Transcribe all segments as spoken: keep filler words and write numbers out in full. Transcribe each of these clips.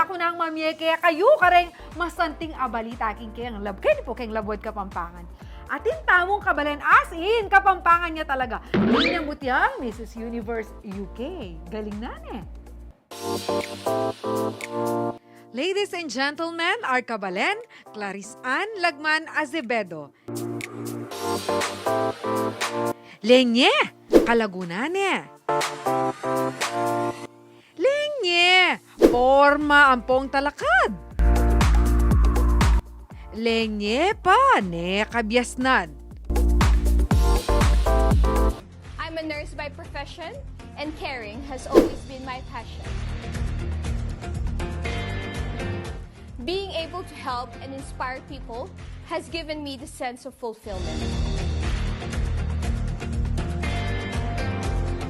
Kunang mamye kekayu kareng masanting a balita king keng lab-, keni pu keng Labuad Kapampangan. Atin tamung kabalen as in, Kapampangan ya talaga. Ini pu yang Missus Universe U K. Galing na ne. Ladies and gentlemen, our kabalen, Clarice Ann Lagman Azevedo. Lenye, kalagunan ne. Lenye, porma ampong talakad. Lenye pa, ne kabiasnan. I'm a nurse by profession, and caring has always been my passion. Being able to help and inspire people has given me the sense of fulfillment.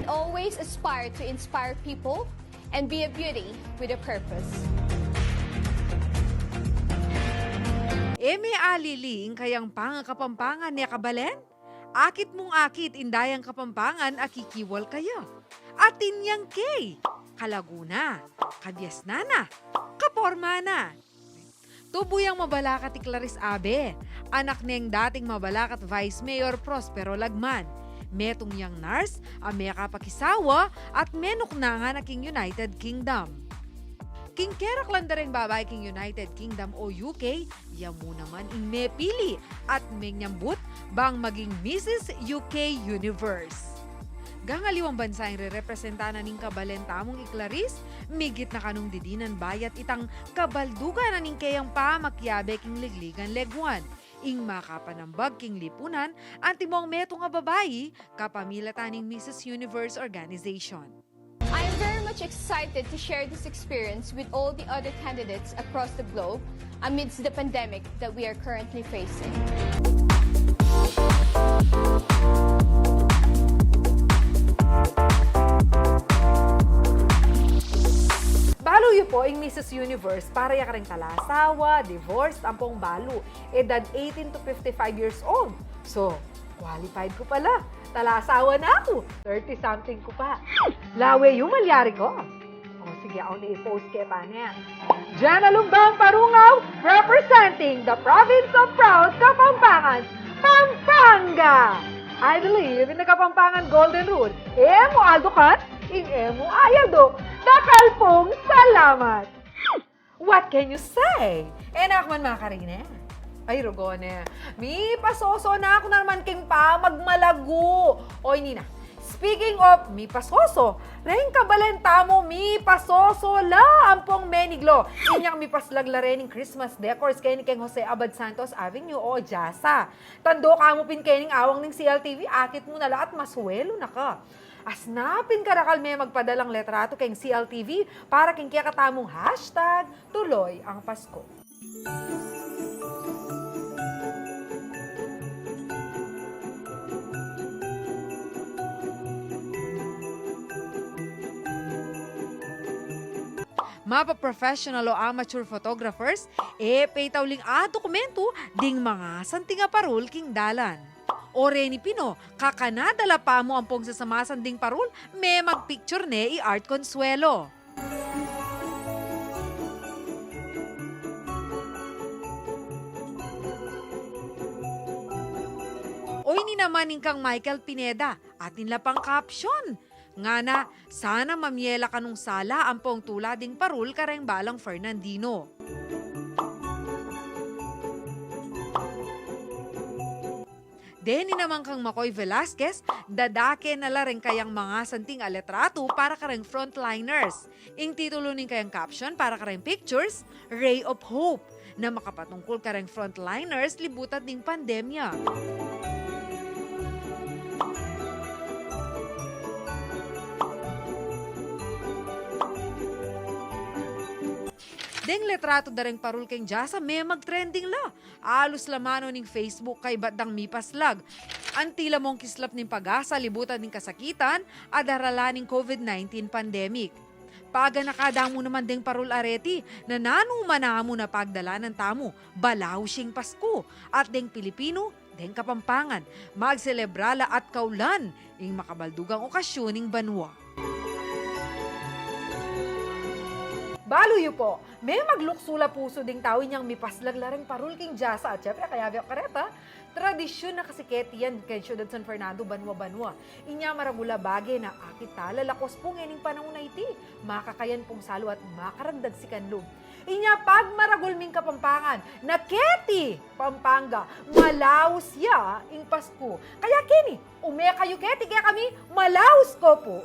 Always aspire to inspire people and be a beauty with a purpose. E me alili ing kayang pangakapampangan ne kabalen? Akit mung akit ing dayang Kapampangan a kikiwal kaya. Atin yang ke, kalagunan, kabiasnan na, kaporma na. Tubu yang mabalakat i Clarice Abe, anak neng dating mabalakat Vice Mayor Prospero Lagman. Metung yang nurse a mekapakisawa at menuknangan na king United Kingdom. King keraklan da reng babai king United Kingdom o U K, ya mu naman ing mepili at menyambut bang maging Missus U K Universe. Gangaliwang bansa ing rerepresenta na ning kabalen tamung i Clarice, migit na kanung didinan bayat itang kabaldugan na ning keyang pamakiabe king ligligan leguan. Ing makapanambag king lipunan, antimong metung a babai, kapamilatan ning Missus Universe Organization. I am very much excited to share this experience with all the other candidates across the globe amidst the pandemic that we are currently facing. Balu yu pu ing Missus Universe, para ya kareng talasawa, divorced, ampong balu, edad eighteen to fifty-five years old. So, qualified ku pala. Talasawa na ku. Thirty something ku pa. Lawe yu, malyari ku. O, sige, awan na i-post ke pa ne. Jenna Lumbang Parungaw, representing the province of proud Kapampangan, Pampanga. I believe in the Kapampangan Golden Rule. E mu aldo kan, ing e mu ayaldo. Dakal pung salamat. What can you say? E na ku man makarine. Ay, rugo ne. Mipasoso na ku naman king pamagmalagu. Oy, nina. Speaking of mipasoso, reng kabalen tamu mipasoso la ampong meniglo. Inyang mipaslag la rening Christmas decors keni keng Jose Abad Santos Avenue o Jasa. Tando ka mu pin kening awang ning C L T V, akit mu na la at masuelu na ka. Asna pin karakal me magpadalang letratu keng C L T V para king kekatamung hashtag Tuloy ang Pasko. Mapa-professional o amateur photographers, e petaw ling adokumentu ding mangasanting a parul king dalan. O reni pin o, kakanada la pa mu ampong sasamasan ding parul, me magpicture ne i Art Consuelo. O ini naman ing kang Michael Pineda, atin la pang caption. Ngana, sana mamye la kanung sala ampong tula ding parul kareng balang Fernandino. Deni naman kang Makoy Velasquez, dadake na la reng kayang mangasanting a letratu para kareng frontliners. Ing titulu ning kayang caption para kareng pictures, Ray of Hope, na makapatungkul kareng frontliners libutan ding pandemya. Deng letratu da reng parul keng Jasa me magtrending la. Alus la manu ning Facebook kaybat dang mipaslag. Antila mung kislap ning pag-asa libutan ding kasakitan a daralan ning COVID nineteen pandemic. Paganaka da mu naman deng parul a reti, na nanu man a mu na pagdalanan tamu, balausi ing Pasku, at deng Pilipinu, deng Kapampangan, magselebra la at kaulan ing makabaldugang okasyon ning banua. Balu yu pu, me magluksu la pusu ding tau inyang mipaslag la reng parul king dyasa. At syempre, kayabe ku kareta, tradisyun na kasi keti yan keng syudad San Fernando, banua-banua. Inya maragul a bage na akit tala lakwas pu ngening panaun a iti, makakayan pung salu at makaragdag sikan lub. Inya pagmaragul ming Kapampangan na keti Pampanga, malaus ya ing Pasku. Kaya keni, ume kayu keti kekami, malaus ko pu.